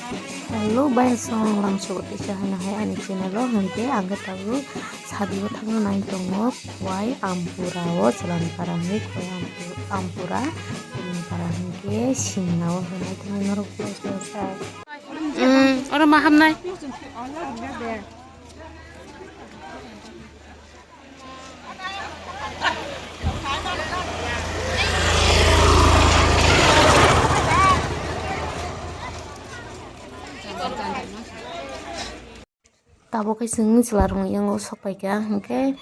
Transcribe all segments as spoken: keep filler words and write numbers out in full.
Hello, bai song lam sugo tisa hana hai ani channel o hwnkhe ang khe tabuk sadio thangna nai tongo Khowai Ampura o Chwlani para hwnkhe Khowai Ampu-, Ampura Chwlani para hwnkhe Simna o hwnwi thangwi norok. Oro ma hamnai. Tabuk khe chwng chwla rok yango sok paikha, hwnkhe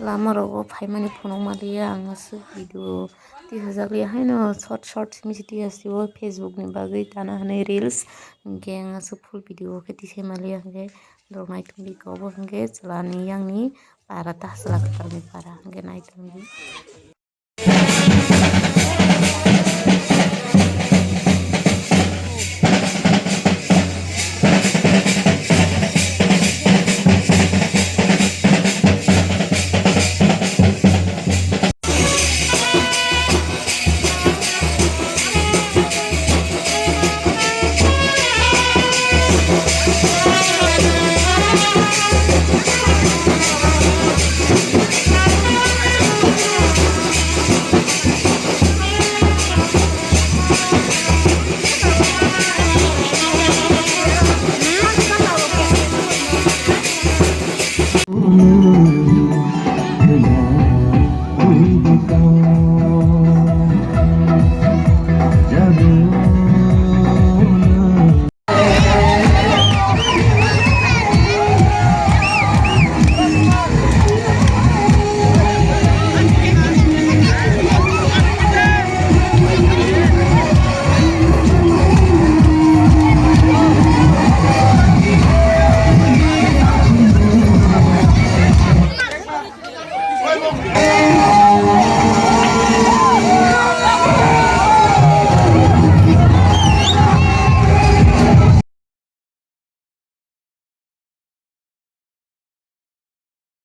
lama rogo phaimani phunuk maliya ang aswk video tisajakliya haino short short simi se tiyasio Facebook ni bagwi tana hwnwi reels, hwnkhe ang aswk full video khe tisai maliya, hwnkhe norok naitongdi khe obo hwnkhe chwlani yangni para ta chwla kwtalni para hwnkhe naitongdi.